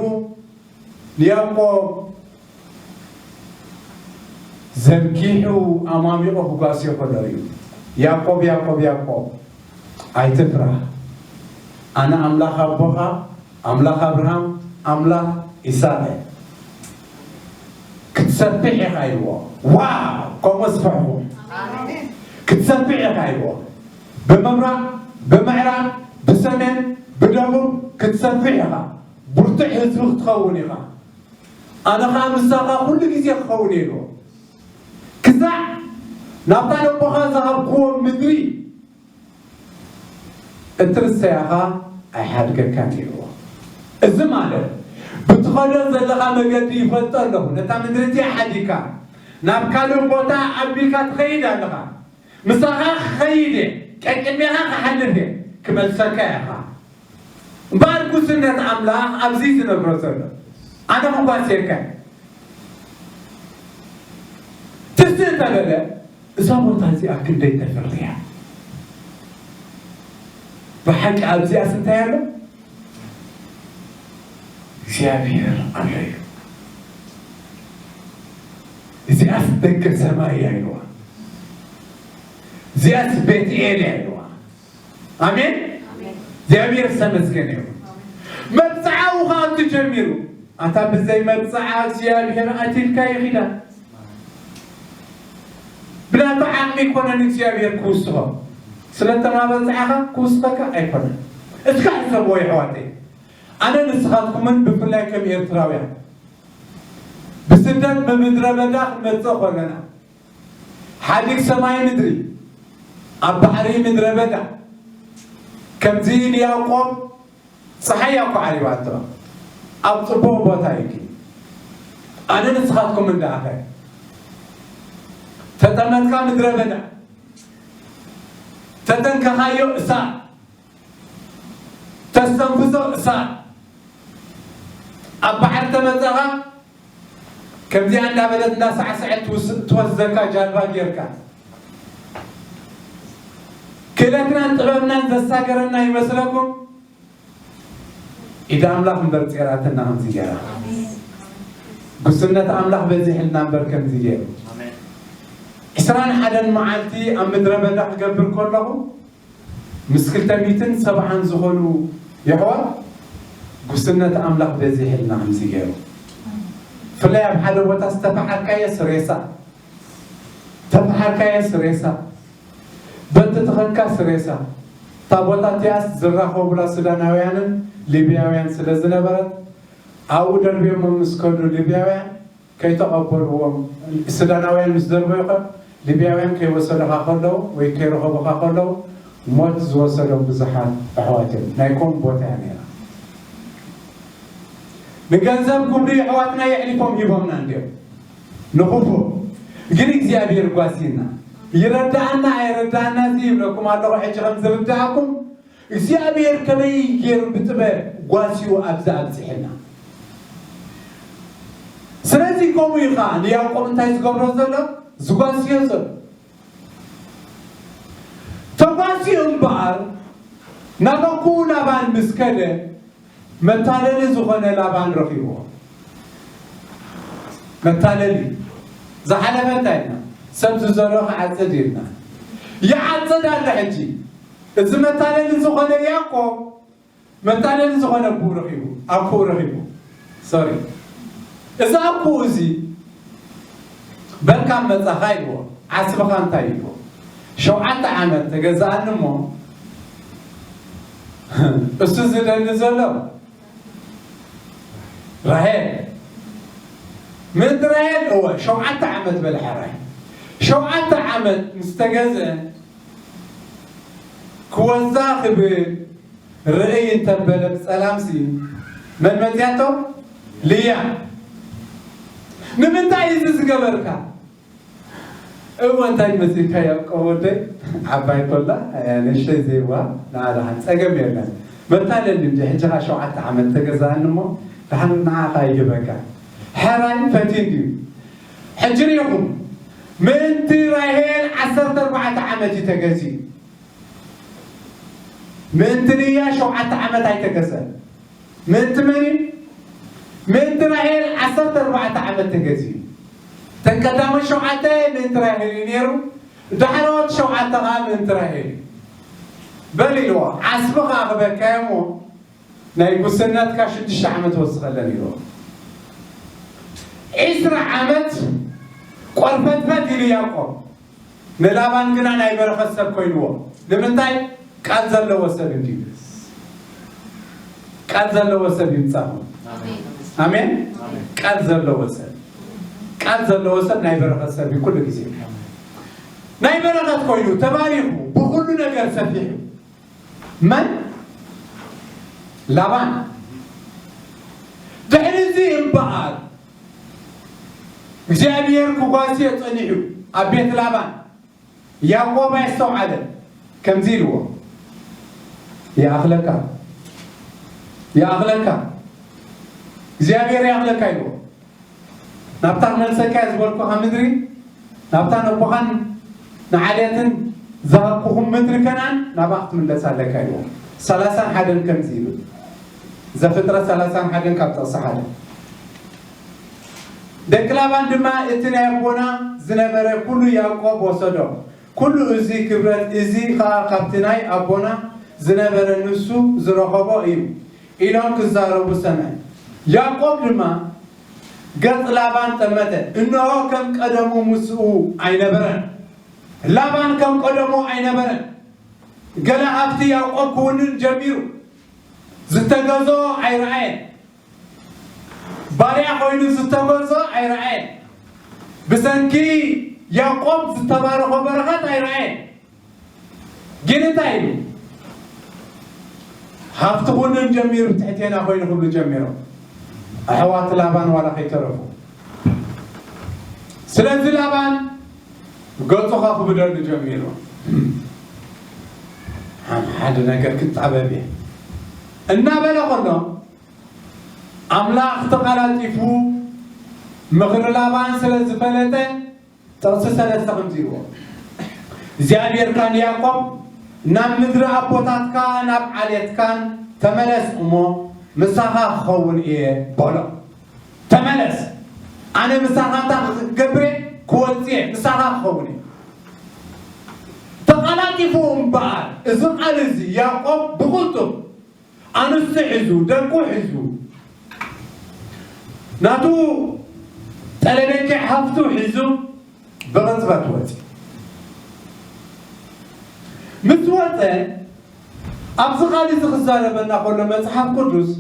ንያዕቆብ ዘርጊሑ ኣማሚቑ ክጓስዮ ከሎ እዩ። ያዕቆብ፣ ያዕቆብ፣ ያዕቆብ፣ ኣይትፍራህ። ኣነ ኣምላኽ ኣቦኻ፣ ኣምላኽ ኣብርሃም፣ ኣምላኽ ይስሐቅ እየ። ክትሰፍሕ ኢኻ ኢልዎ። ዋው! ከምኡ ስፍሕኹም። ኣሜን። ክትሰፍሕ ኢኻ ኢልዎ። ብምብራቕ፣ ብምዕራብ፣ ብሰሜን፣ ብደቡብ ክትሰፍሕ ኢኻ። ብርቱዕ ህዝቢ ክትኸውን ኢኻ። ኣነ ኸኣ ምሳኻ ኩሉ ግዜ ክኸውን እየ ኢልዎ። ክሳዕ ናብታ ነቦኻ ዝሃብክዎ ምድሪ እትርሰያ ኸኣ ኣይሓድገካን ኢልዎ። እዚ ማለት ብትኸዶ ዘለኻ መገዲ ይፈልጦ ኣለኹ። ነታ ምድሪ እቲኣ ሓዲግካ ናብ ካልእ ቦታ ኣቢልካ ትኸይድ ኣለኻ። ምሳኻ ክኸይድ እየ፣ ቀቅድሜኻ ክሓልፍ እየ፣ ክመልሰካ እየ ኸኣ። እምበኣር ጉስነት ኣምላኽ ኣብዚ እዩ ዝነግሮ ዘሎ። ኣነ ክጓስየካ እየ። ትስእ ተበለ፣ እዛ ቦታ እዚኣ ክንደይ ተፍርያ። ብሓቂ ኣብዚኣስ እንታይ ኣሎ? እግዚኣብሔር ኣሎ እዩ። እዚኣስ ደገ ሰማይ እያ ኢልዋ። እዚኣስ ቤት ኤል እያ ኢልዋ። ኣሜን። ኣሜን። እግዚኣብሔር ዝተመስገነ ይሁን። መብጽዓኡ ኸኣ ተጀሚሩ። ኣታ ብዘይ መብጽዓ እግዚኣብሔር ኣትልካ ይኺዳ። ብናቱ ዓቕሚ ይኮነን እግዚኣብሔር ክውስኾ። ስለ እተማበጽዓኻ ክውስኸካ ኣይኮነን። እስከ ሕሰብዎ የሕዋተይ። ኣነ ንስኻትኩምን ብፍላይ ከም ኤርትራውያን ብስደት ብምድረ በዳ ክንመጽእ ከለና ሓዲግ ሰማይ ምድሪ ኣብ ባሕሪ ምድረ በዳ ከምዚ ንያዕቆብ ጸሓይ እያ እኮ ዓሪባቶ ኣብ ጽቡቕ ቦታ እዩ። ኣነ ንስኻትኩም እንዳኣኸ ተጠመትካ ምድረ በዳ ተተንከኻዮ እሳት ተስተንፍሶ እሳት ኣብ ባሕሪ ተመጸኻ ከምዚኣ እንዳበለት እንዳሳዕሰዐት ትውስ-፣ ትወስደካ ጃልባ ጌርካ ክእለትናን ጥበብናን ዘሳገረና ይመስለኩም? ኢድ ኣምላኽ እምበር ጼራትና ከምዚ ጌራ። ጉስነት ኣምላኽ በዚሕልና እምበር ከምዚ ገይሩ። ዕስራን ሓደን መዓልቲ ኣብ ምድረ በዳ ክገብር ከለኹ ምስ ክልተ ሚእትን ሰብዓን ዝኾኑ የሕዋት ጉስነት ኣምላኽ በዚሕልና ከምዚ ገይሩ። ብፍላይ ኣብ ሓደ ቦታ ዝተፈሓርካየስ ሬሳ፣ ተፈሓርካየስ ሬሳ፣ በቲ ተኸንካስ ሬሳ። እታ ቦታ እቲኣስ ዝራኸቡላ ሱዳናውያንን ሊብያውያን ስለ ዝነበረት፣ ኣብኡ ደርብዮሞም ምስ ከዱ ሊብያውያን ከይተቐበልዎም፣ ሱዳናውያን ምስ ደርበዩኸ ሊብያውያን ከይወሰዱኻ ከለዉ ወይ ከይረኸቡኻ ከለዉ ሞት ዝወሰዶም ብዙሓት ኣሕዋት እዮም። ናይ ከምኡ ቦታ እያ ነይራ። ንገንዘብ ግብሪ ኣሕዋትና የሕሊፎም ሂቦምና እንድዮም ንኽፉእ። ግን እግዚኣብሔር ጓሲና። ይረዳኣና ኣይረዳኣና እዚ ይብለኩም ኣለኹ። ሕጂ ከም ዝርዳኣኩም እግዚኣብሔር ከመይ ገይሩ ብጥበብ ጓስዩ ኣብዚ ኣብፅሕና። ስለዚ ከምኡ እዩ ኸዓ ንያዕቆብ እንታይ ዝገብሮ ዘሎ? ዝጓስዮ ዘሎ። ተጓስዩ እምበኣር ናብ ኣቦኡ ላባን ምስ ከደ መታለሊ ዝኾነ ላባን ረኺብዎ። መታለሊ ዝሓለፈ እንታይ ኢልና? ሰብ ዝዘርኦ ክዓጽድ ኢልና። ይዓጽድ ኣሎ ሕጂ። እዚ መታለሊ ዝኾነ ያዕቆብ መታለሊ ዝኾነ ኣቦኡ ረኺቡ፣ ኣቦኡ ረኺቡ። ሶሪ። እዚ ኣቦኡ እዚ በልካ መጻኻ ኢልዎ። ዓስብኻ እንታይ ኢልዎ? ሸውዓተ ዓመት ተገዛኣኒ እሞ እሱ ዝደሊ ዘሎ ራሄል። ምእንቲ ራሄል እወ ሸውዓተ ዓመት በለ ሕራይ። ሸውዓተ ዓመት ምስ ተገዝአ ክወዛ ክብል ርእይ እንተበለ ብጸላምሲ መን መጺኣቶ? ልያ። ንምንታይ እዚ ዝገበርካ? እወ እንታይ መጺእካ ያዕቆብ ወደይ? ዓባይ ኮላ ንእሽተይ ዘይዋ ንዓ ደሓን ጸገም የለን። መታለሊ እንጂ ሕጂ ኸኣ ሸውዓተ ዓመት ተገዛእኒ እሞ ደሓን ንዓኻ ይህበካ። ሕራይ ፈትዩ እንድዩ። ሕጂ ርኢኹም ምእንቲ ራሄል ዓሰርተ ኣርባዕተ ዓመት እዩ ተገዚኡ። ምእንቲ ልያ ሸውዓተ ዓመት ኣይተገዘን። ምእንቲ መን እዩ? ምእንቲ ራሄል ዓሰርተ ኣርባዕተ ዓመት ተገዚኡ። እተን ቀዳሞት ሸውዓተ ምእንቲ ራሄል እዩ ነይሩ። ዳሕረዎት ሸውዓተ ኸዓ ምእንቲ ራሄል እዩ። በል ኢልዎ፣ ዓስቢ ኸዓ ክበካ እሞ ናይ ጉስነትካ ሽዱሽተ ዓመት ወስኸለን ኢልዎ። ዒስራ ዓመት ቆርፈትፈት ኢሉ ያዕቆብ። ንላባን ግና ናይ በረኸት ሰብ ኮይንዎ። ንምንታይ? ቃል ዘለዎ ሰብ እንድዩ። ቃል ዘለዎ ሰብ ይምጻኹም። ኣሜን። ኣሜን። ኣሜን። ቃል ዘለዎ ሰብ፣ ቃል ዘለዎ ሰብ ናይ በረኸት ሰብ እዩ ኩሉ ግዜ። ናይ በረኸት ኮይኑ ተባሪኹ ብኹሉ ነገር ሰፊሑ። መን? ላባን። ድሕሪ እዚ እምበኣር እግዚኣብሔር ክጓስዮ ጸኒሑ ኣብ ቤት ላባን። ያዕቆብ ኣየስተውዓለን። ከምዚ ኢልዎ፣ "ይኣኽለካ፣ ይኣኽለካ፣ እግዚኣብሔር ይኣኽለካ" ኢልዎ። "ናብታ ክመልሰካ እየ ዝበልኩኻ ምድሪ፣ ናብታ ነቦኻን ንዓሌትን ዝሃብኩኹም ምድሪ ከነኣን ናብኣ ክትምለስ ኣለካ" ኢልዎ። ሰላሳን ሓደን ከምዚ ይብል። ዘፍጥረት ሰላሳን ሓደን ካብ ጥቕሲ ሓደ። ደቂ ላባን ድማ እቲ ናይ ኣቦና ዝነበረ ኩሉ ያዕቆብ ወሰዶ። ኩሉ እዚ ክብረት እዚ ኸኣ ካብቲ ናይ ኣቦና ዝነበረ ንሱ ዝረኸቦ እዩ ኢሎም ክዛረቡ ሰምዐ። ያዕቆብ ድማ ገጽ ላባን ጠመተ፣ እንሆ ከም ቀደሙ ምስኡ ኣይነበረን። ላባን ከም ቀደሙ ኣይነበረን። ገለ ሃብቲ ያዕቆብ ክውንን ጀሚሩ። ዝተገዝኦ ኣይረኣየን። ባርያ ኮይኑ ዝተገዝኦ ኣይረኣየን። ብሰንኪ ያዕቆብ ዝተባረኾ በረኸት ኣይረኣየን። ግን እንታይ ኢሉ? ሃብቲ ኩንን ጀሚሩ ትሕቴና ኮይኑ ክብሉ ጀሚሮም። ኣሕዋት ላባን ዋላ ከይተረፉ። ስለዚ ላባን ገጹ ከኹብደሉ ጀሚሩ። "ኣነ ሓደ ነገር ክጣበብ እየ" እናበለ ከሎ ኣምላኽ ተቐላጢፉ ምኽሪ ላባን ስለ ዝፈለጠ ጥቕሲ ሰለስተ ከምዚ ኢልዎ፣ "እግዚኣብሔር ከኣ ንያዕቆብ ናብ ምድሪ ኣቦታትካ ናብ ዓሌትካን ተመለስ እሞ ምሳኻ ክኸውን እየ" በሎ። "ተመለስ፣ ኣነ ምሳኻ እንታይ ክገብር እየ? ክወጽእ እየ፣ ምሳኻ ክኸውን እየ።" ተቐላጢፉ እምበኣር እዚ ቃል እዚ ያዕቆብ ብቕልጡፍ ኣንስቱ ሒዙ፣ ደቁ ሒዙ፣ ናቱ ቀለቤት ሃፍቱ ሒዙ ብቕጽበት ወፂ። ምስ ወፀ ኣብዚ ቃል እዚ ክዛረበና ከሎ መፅሓፍ ቅዱስ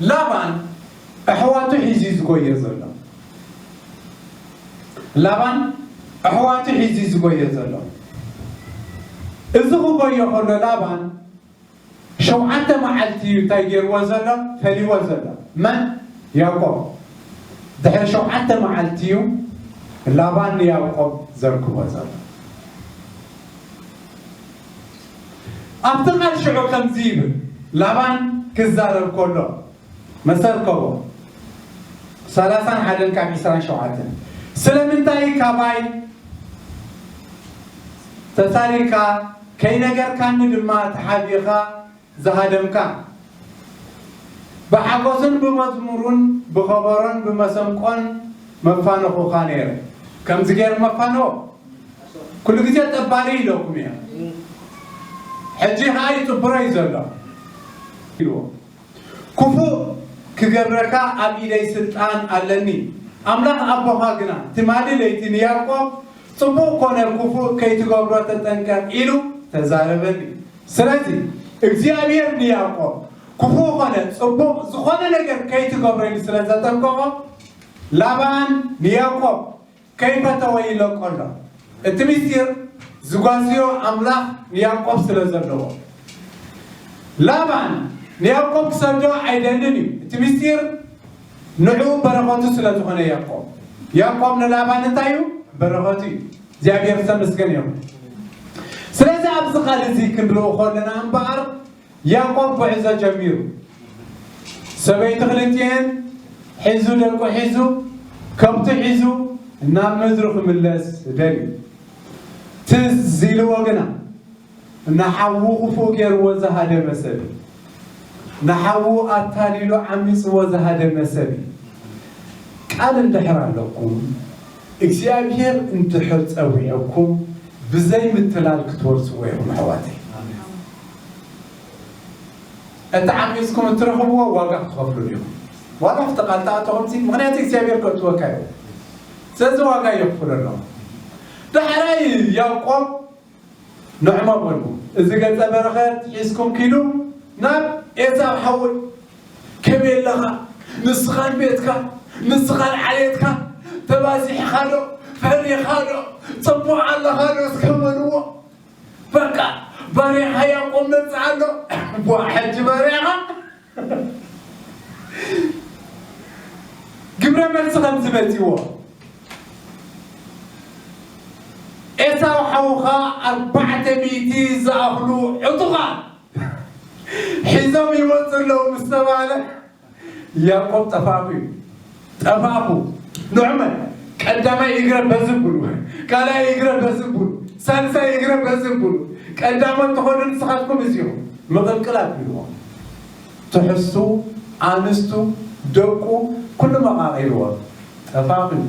ላባን ኣሕዋቱ ሒዙ እዩ ዝጎየ ዘሎ። ላባን ኣሕዋቱ ሒዙ እዩ ዝጎየ ዘሎ። እዚ ክጎዮ ከሎ ላባን ሸውዓተ መዓልቲ እዩ እንታይ ገይርዎ ዘሎ? ፈልይዎ ዘሎ። መን? ያዕቆብ። ድሕሪ ሸውዓተ መዓልቲ እዩ ላባን ንያዕቆብ ዘርክቦ ዘሎ። ኣብቲ ቃል ሽዑ ከምዚ ይብል፣ ላባን ክዛረብ ከሎ መሰርከቦ ሰላሳን ሓደን ካብ ዕስራን ሸውዓተን፣ ስለምንታይ ካባይ ተሳሪካ ከይነገርካኒ ድማ ተሓቢኻ ዝሃደምካ? ብሓጎስን ብመዝሙሩን ብኸበሮን ብመሰንቆን መፋነኹኻ ነይረ። ከምዚ ገይር መፋነዎ ኩሉ ግዜ ጠባሪ ኢለኩም እየ። ሕጂ ኸኣ ይጥብሮ እዩ ዘሎ ኢልዎ። ክፉእ ክገብረካ ኣብ ኢደይ ስልጣን ኣለኒ። ኣምላኽ ኣቦኻ ግና ትማሊ ለይቲ ንያዕቆብ ጽቡቕ ኮነ ክፉእ ከይትገብሮ ተጠንቀቕ ኢሉ ተዛረበኒ። ስለዚ እግዚኣብሔር ንያዕቆብ ክፉእ ኮነ ጽቡቕ ዝኾነ ነገር ከይትገብሮ ኢሉ ስለ ዘጠንቀቖ ላባን ንያዕቆብ ከይፈተወ ይለቆ ኣሎ። እቲ ምስጢር ዝጓስዮ ኣምላኽ ንያዕቆብ ስለ ዘለዎ። ላባን ንያዕቆብ ክሰዶ ኣይደልን እዩ። እቲ ምስጢር ንዕኡ በረኸቱ ስለ ዝኾነ ያዕቆብ። ያዕቆብ ንላባን እንታይ እዩ? በረኸቱ እዩ። እግዚኣብሔር ዝተመስገነ ይኹን። ስለዚ ኣብዚ ቃል እዚ ክንርኢ ከለና እምበኣር ያዕቆብ ጉዕዞ ጀሚሩ። ሰበይቲ ክልቲኤን ሒዙ፣ ደቁ ሒዙ፣ ከብቱ ሒዙ ናብ ምድሩ ክምለስ ደልዩ። ትዝ ኢልዎ ግና ንሓዉ ክፉእ ገይርዎ ዝሃደመ ሰብ እዩ። ንሓዉ ኣታሊሉ ዓሚጽዎ ዝሃደመ ሰብ እዩ። ቃል እንድሕር ኣለኩም፣ እግዚኣብሔር እንድሕር ጸዊዑኩም ብዘይ ምትላል ክትወርስዎ ኢኹም ኣሕዋተይ። እቲ ዓሚጽኩም እትረኽብዎ ዋጋ ክትኸፍሉ ኢኹም። ዋላ ኣብቲ ቃል ተኣተኹምሲ፣ ምኽንያቱ እግዚኣብሔር ከእትወካ እዩ። ስለዚ ዋጋ የኽፍሎ ኣለኹ። ዳሕራይ ያዕቆብ ንዕማ በሉ፣ እዚ ገጸ በረኸት ሒዝኩም ኪዱ ናብ ኤሳው ሓወይ። ከመይ ኣለኻ? ንስኻን ቤትካ፣ ንስኻን ዓሌትካ ተባዚሕኻ ዶ? ፈሪኻ ዶ? ጽቡቕ ኣለኻ ዶ? እስከ በልዎ። በቃ ባርያኻ ያዕቆብ መጽእ ኣሎ። ቧ፣ ሕጂ ባርያኻ ግብረ መልሲ ከም ዝመጽእዎ፣ ኤሳው ሓውኻ ኣርባዕተ ሚእቲ ዝኣኽሉ ዕጡቓት ሒዞም ይመጹ ኣለዉ ምስ ተባለ፣ ያዕቆብ ጠፋእኩ እዩ። ጠፋእኩ። ንዑመ ቀዳማይ እግረ በዚ ብሉ፣ ካልኣይ እግረ በዚ ብሉ፣ ሳልሳይ እግረ በዚ ብሉ። ቀዳሞት ትኾኑ ንስኻትኩም እዚኹም። ምቕልቅል ኣቢልዎ። ትሕሱ፣ ኣንስቱ፣ ደቁ፣ ኩሉ መቓቒልዎ። ጠፋእኩ እዩ።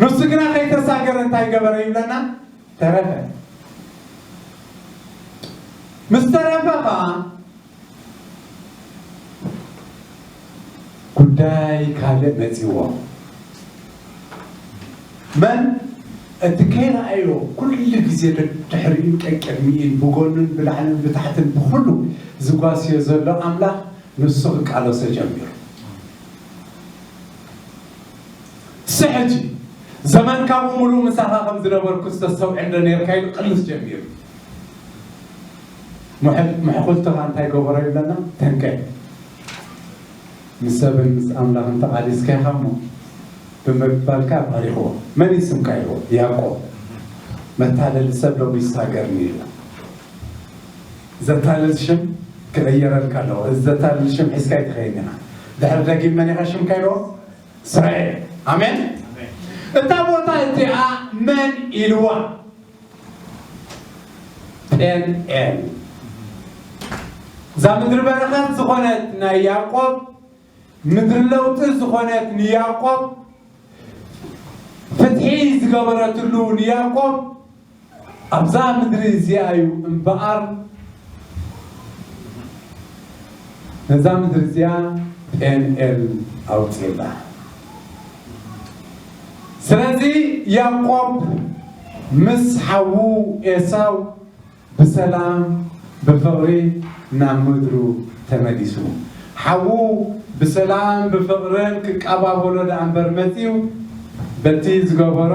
ንሱ ግና ከይተሳገረ እንታይ ገበረ ይብለና? ተረፈ። ምስ ተረፈ ኸዓ ጉዳይ ካልእ መጺዎ። መን? እቲ ከይረኣዮ ኩሉ ግዜ ደድሕሪኡን ቀቅድሚኡን ብጎኑን ብላዕልን ብታሕትን ብኹሉ ዝጓስዮ ዘሎ ኣምላኽ ንሱ ክቃለሶ ጀሚሩ። ስሕጂ ዘመንካ ብምሉእ ምሳኻ ከም ዝነበርኩ ዝተስተውዕል ዶ ነርካ ኢሉ ቅልስ ጀሚሩ። ምሕ-፣ ምሕኹልትኻ እንታይ ገበሮ ይብለና? ተንከ ምስ ሰብን ምስ ኣምላኽን ተቓሊስካ ኢኻ እሞ ብምባልካ ባሪኽዎ። መን እዩ ስምካ ኢልዎ? ያዕቆብ። መታለሊ ሰብ ሎሚ ይሳገርኒ ኢሉ። ዘታልል ሽም ክቕየረልካ ኣለዎ። እዚ ዘታልል ሽም ሒዝካ ኣይትኸይድን ኢኻ። ድሕሪ ደጊም መን ኢኻ ሽምካ ኢልዎ? እስራኤል። ኣሜን። ኣሜን። እታ ቦታ እቲኣ መን ኢልዋ? ጴንኤል። እዛ ምድሪ በረኸት ዝኾነት ናይ ያዕቆብ፣ ምድሪ ለውጢ ዝኾነት ንያዕቆብ፣ ፍትሒ ዝገበረትሉ ንያዕቆብ፣ ኣብዛ ምድሪ እዚኣ እዩ እምበኣር፣ ነዛ ምድሪ እዚኣ ጴንኤል ኣውፅላ። ስለዚ ያዕቆብ ምስ ሓዉ ኤሳው ብሰላም ብፍቕሪ ናብ ምድሩ ተመሊሱ። ሓዉ ብሰላም ብፍቕርን ክቀባበሎ ደኣ እምበር መጺኡ በቲ ዝገበሮ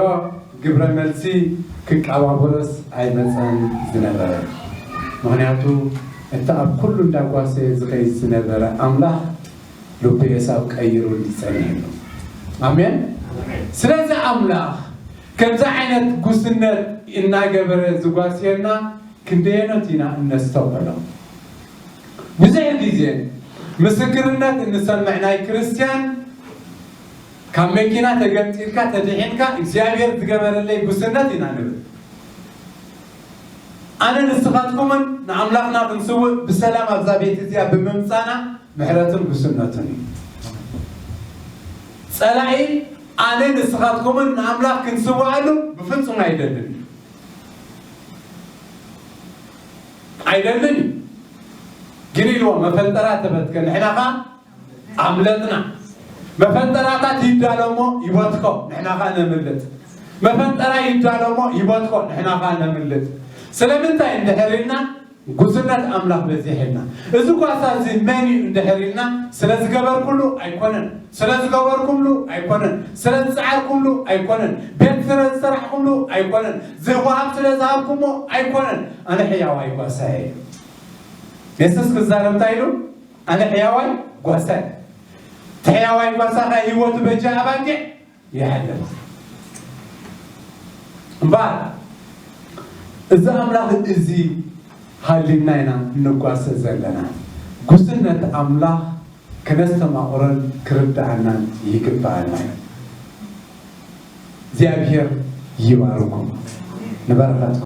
ግብረ መልሲ ክቀባበሎስ ኣይመጸን ዝነበረ። ምኽንያቱ እቲ ኣብ ኩሉ እንዳጓሰየ ዝኸይድ ዝነበረ ኣምላኽ ልቡ ኤሳው ቀይሩ እንዲጸንሕሉ። ኣሜን። ስለዚ ኣምላኽ ከምዚ ዓይነት ጉስነት እናገበረ ዝጓስየና ክንደየኖት ኢና እነስተውዕሎ? ብዙሕ ግዜ ምስክርነት እንሰምዕ ናይ ክርስትያን ካብ መኪና ተገምጢልካ ተድሒንካ እግዚኣብሔር ዝገበረለይ ጉስነት ኢና ንብል። ኣነ ንስኻትኩምን ንኣምላኽና ክንስውእ ብሰላም ኣብዛ ቤት እዚኣ ብምምጻና ምሕረትን ጉስነትን እዩ። ጸላኢ ኣነ ንስኻትኩምን ንኣምላኽ ክንስውኣሉ ብፍጹም ኣይደልን እዩ። ኣይደልን እዩ። ግን ኢልዎ መፈንጠራ ተበትከ ንሕና ኸኣ ኣምለጥና። መፈንጠራታት ይዳሎ እሞ ይበትኮ ንሕና ኸኣ ነምልጥ። መፈንጠራ ይዳሎ እሞ ይበትኮ ንሕና ኸኣ ነምልጥ። ስለምንታይ እንድሕር ኢልና ጉስነት ኣምላኽ በዚሕልና። እዚ ጓሳ እዚ መን እዩ እንድሕር ኢልና ስለ ዝገበርኩሉ ኣይኮነን፣ ስለ ዝገበርኩምሉ ኣይኮነን፣ ስለ ዝጸዓርኩምሉ ኣይኮነን፣ ቤት ስለ ዝሰራሕኩምሉ ኣይኮነን፣ ዝወሃብ ስለ ዝሃብኩሞ ኣይኮነን። ኣነ ሕያዋይ ጓሳየ እዩ። የሱስ ክዛረብ እንታይ ኢሉ? ኣነ ሕያዋይ ጓሳይ። እቲ ሕያዋይ ጓሳ ኸ ህይወቱ በጃ ኣባጊዕ ይሕልፍ። እምበኣር እዚ ኣምላኽ እዚ ሃሊና ኢና እንጓሰ ዘለና። ጉስነት ኣምላኽ ክነስተማቕሮን ክርድኣናን ይግብኣና እዩ። እግዚኣብሔር ይባርኩም። ንበረኸት